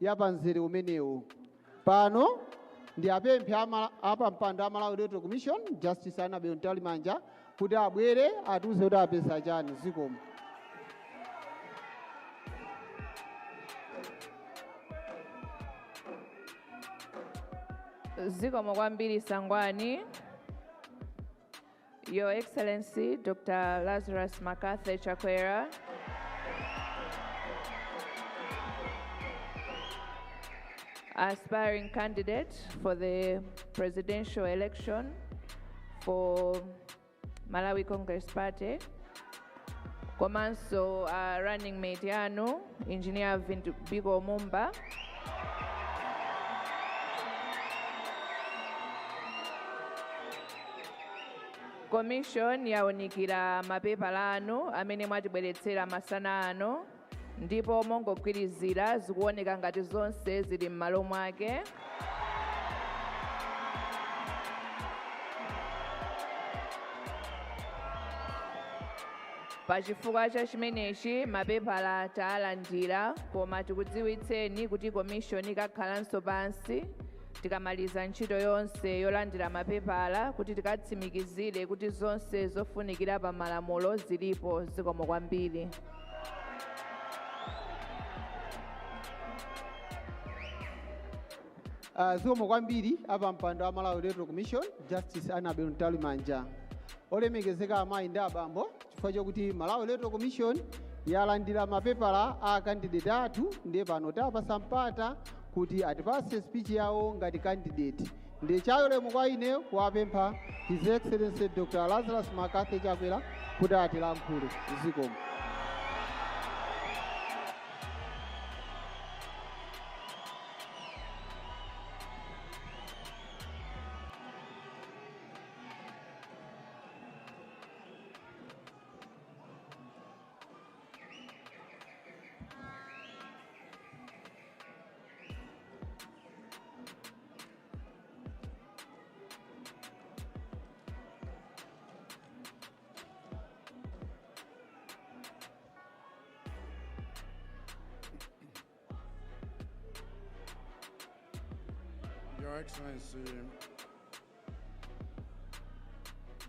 ya pamzere umenewu. Pano ndi apemphe apampando a Malawi Electoral Commission, Justice Annabel Mtalimanja, kuti abwere atiuze kuti apeza chani. Zikomo. Zikomo kwambiri, Sangwani. Your Excellency Dr. Lazarus McCarthy Chakwera, aspiring candidate for the presidential election for Malawi Congress Party, komanso running mate yanu, Engineer Vitumbiko Mumba, Commission yawunikira mapepala anu amene mwatibweretsera masana ano, ndipo mongogwirizira zikuoneka ngati zonse zili m'malo mwake. Pachifukwa cha chimenechi, mapepala taalandira, koma tikudziwitseni kuti commission ikakhalanso pansi tikamaliza ntchito yonse yolandira mapepala kuti tikatsimikizire kuti zonse zofunikira pa malamulo zilipo. Zikomo kwambiri. Zikomo kwambiri apampando a Malawi Electoral Commission, Justice Annabel Mtalimanja. Olemekezeka amayi ndi abambo, chifukwa chokuti Malawi Electoral Commission yalandira mapepala a candidate athu, ndiye pano tapasa mpata kuti atipase speech yawo ngati candidate. Ndi chaulemu kwa ine kuwapempha His Excellency Dr. Lazarus McCarthy Chakwera kuti atilankhule. Zikomo.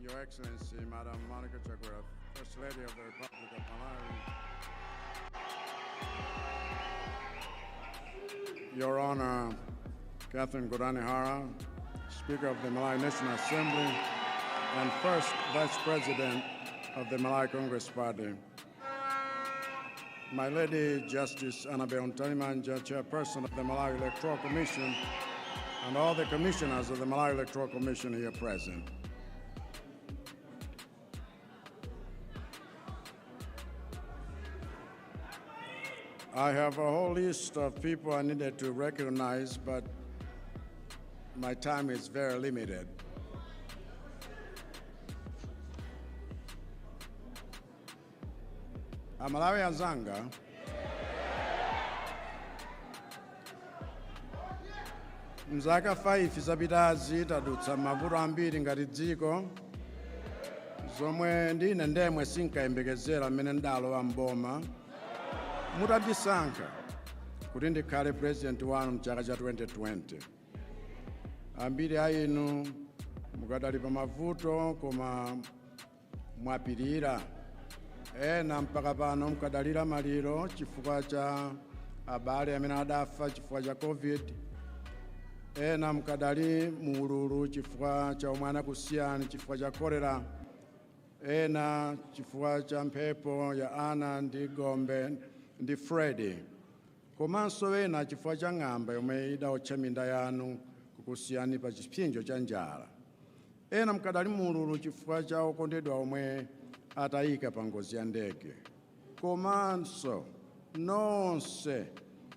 Your Excellency, Madam Monica Chakwera, First Lady of the Republic of Malawi. Your Honor, Catherine Gotani Hara, Speaker of the Malawi National Assembly and First Vice President of the Malawi Congress Party. My Lady Justice Annabel Mtalimanja, Chairperson of the Malawi Electoral Commission, and all the commissioners of the Malawi Electoral Commission here present. I have a whole list of people I needed to recognize, but my time is very limited. Amalawi anzanga, mzaka 5 zapitazi tadutsa mavuto ambiri ngati dziko, zomwe ndine ndemwe sinkayembekezera mmene ndalowa mboma mutandisankha kuti ndikhale president wanu mchaka cha 2020. Ambiri a inu mukadali pa mavuto, koma mwapirira. Ena mpaka pano mukadalira maliro chifukwa cha abale amene adafa chifukwa cha COVID. Ena mukadali muululu chifukwa cha omwe anakusiyani chifukwa cha kolera. Ena chifukwa cha mphepo ya Ana ndi Gombe ndi Freddy, komanso ena chifukwa cha ng'amba yomwe idawotcha minda yanu kukusiyani pa chipsinjo cha njala. Ena mukadali muululu chifukwa cha okondedwa omwe atayika pa ngozi ya ndege. Komanso nonse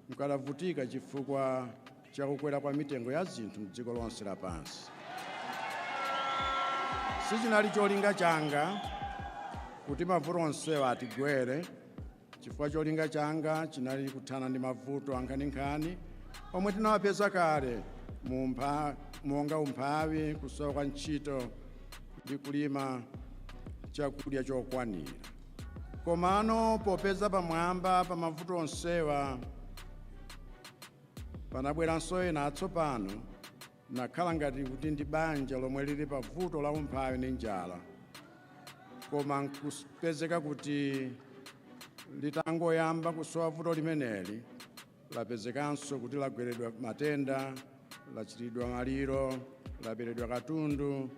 mukadavutika chifukwa cha kukwera kwa mitengo ya zinthu mdziko lonse lapansi. Sichinali cholinga changa kuti mavuto onsewa atigwere, chifukwa cholinga changa chinali kuthana ndi mavuto ankhaninkhani omwe tinawapeza kale monga umphawi, kusowa kwa ntchito ndi kulima chakudya chokwanira. Komano popeza pamwamba pa mavuto onsewa Panabweranso ena atsopano, nakhala ngati kuti ndi banja lomwe lili pa vuto la umphawi ndi njala, koma nkupezeka kuti litangoyamba kusowa vuto limeneli, lapezekanso kuti lagweredwa matenda, lachitidwa maliro, laberedwa katundu,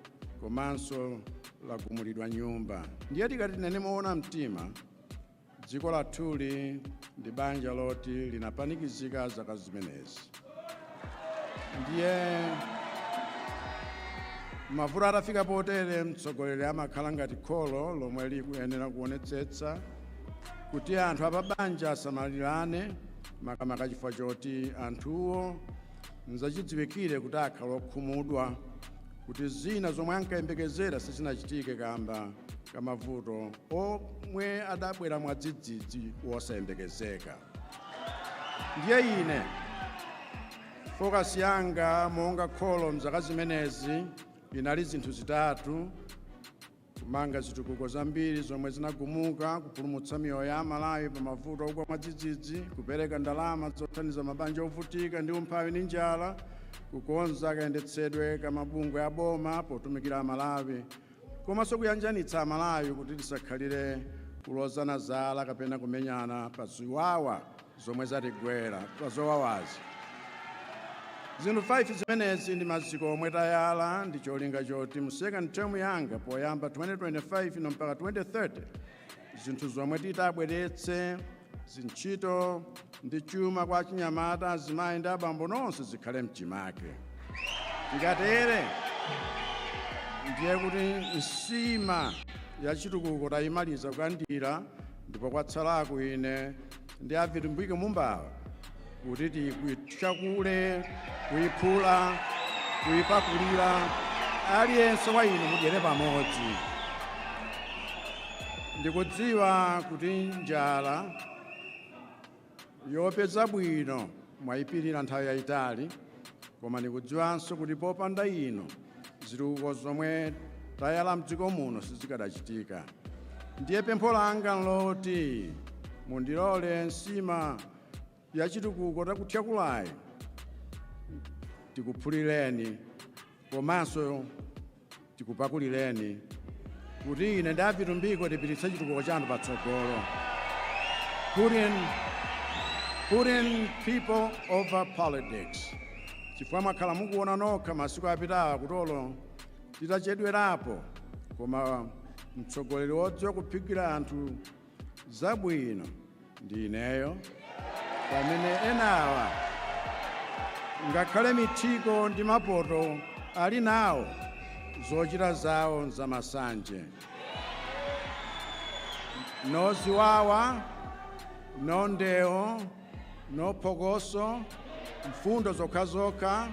komanso lagumulidwa nyumba. Ndiye tikati tinene moona mtima, dziko lathuli ndi banja loti linapanikizika zaka zimenezi. Ndiye mavuto atafika potere, mtsogoleri amakhala ngati kholo lomwe likuyenera kuonetsetsa kuti anthu apabanja asamalirane, makamaka chifukwa choti anthuwo nzachidziwikire kuti akhala okhumudwa kuti zina zomwe ankayembekezera sizinachitike kamba kamavuto omwe adabwera mwadzidzidzi wosayembekezeka. Ndiye ine focus yanga monga kholo mzaka zimenezi inali zinthu zitatu: kumanga zitukuko zambiri zomwe zinagumuka, kupulumutsa miyoyo ya Amalawi pa mavuto ogwa mwadzidzidzi, kupereka ndalama zothandiza mabanja ovutika ndi umphawi ndi njala, kukonza kayendetsedwe ka mabungwe a boma potumikira Amalawi, komanso kuyanjanitsa Amalawi kuti tisakhalire kulozana zala kapena kumenyana pa ziwawa zomwe zatigwera pa zowawazi. Zinthu 5 zimenezi ndi maziko omwe tayala ndi cholinga choti mu second term yanga, poyamba 2025 ino mpaka 2030, zinthu zomwe titabweretse, zintchito ndi chuma kwa achinyamata, azimayi ndi abambo nonse, zikhale mchimake. Tikatere ndiye kuti nsima ya chitukuko tayimaliza kukandira, ndipo kwatsalaku ine ndi a Vitumbiko Mumbawa kuti tikuichakule, kuyiphula, kuyipakulira, aliyense wa inu mudyere pamodzi. Ndikudziwa kuti njala yopeza bwino mwayipirira nthawi yayitali, koma ndikudziwanso kuti popanda ino zitukuko zomwe tayala mdziko muno sizikadachitika. Ndiye pempho langa loti mundilole nsima ya chitukuko takuthyakulayi tikuphulireni komanso tikupakulireni, kuti ine ndi a Vitumbiko tipititse chitukuko chanu patsogolo. Putting people over politics, chifukwa mwakhala mukuona nokha masiku apitawa kutolo titachedwerapo, koma mtsogoleri wodziwa kuphikira anthu zabwino ndi ineyo, pamene enawa ngakhale mithiko ndi mapoto ali nawo, zochita zawo nzamasanje. No ziwawa, no ndewo, no phokoso, mfundo zokhazokha.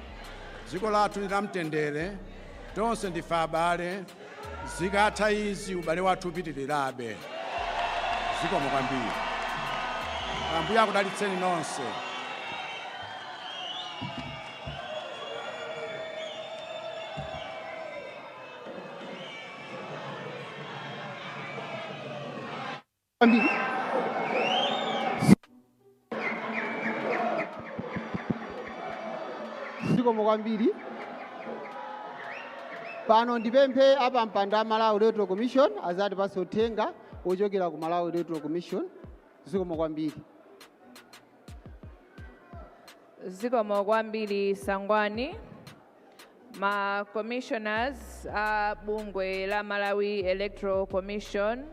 Dziko lathu ndi lamtendere, tonse ndife abale. Zikatha izi, ubale wathu upitirirabe. Zikomo kwambiri. Ambuye akudalitseni nonse. Kwambiri. Zikomo kwambiri. Pano ndipemphe apampando a Malawi Electoral Commission azatipatse uthenga wochokera ku Malawi Electoral Commission. Zikomo kwambiri. Zikomo kwambiri, Sangwani. Ma commissioners a bungwe la Malawi Electoral Commission.